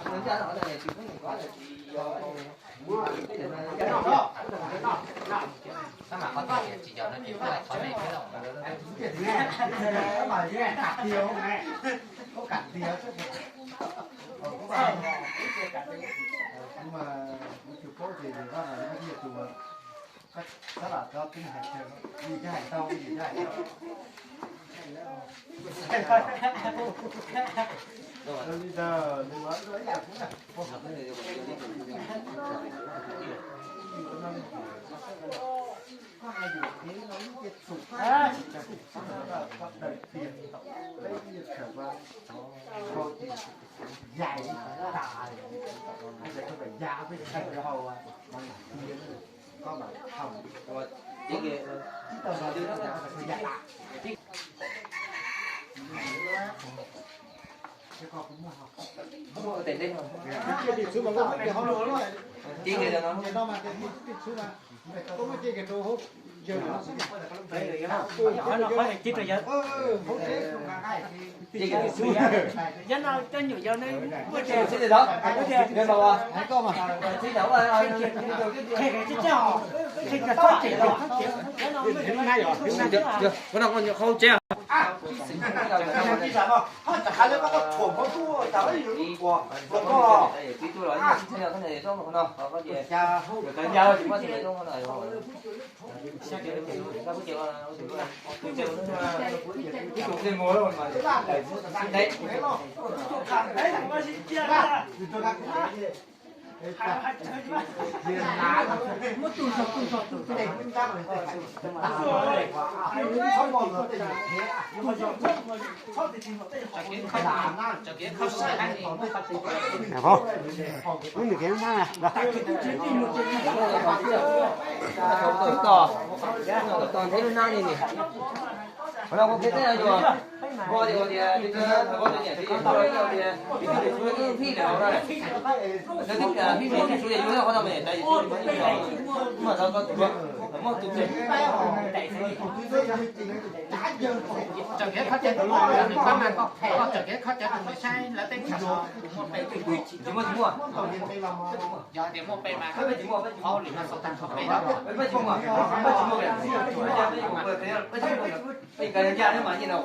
Tab mas qhov tias tsis yog no ces kuj thov nej peb los. Tos, tos ntev lub hnab li ni. Qhov no kuv qhia teb no yog, vos tias, tias,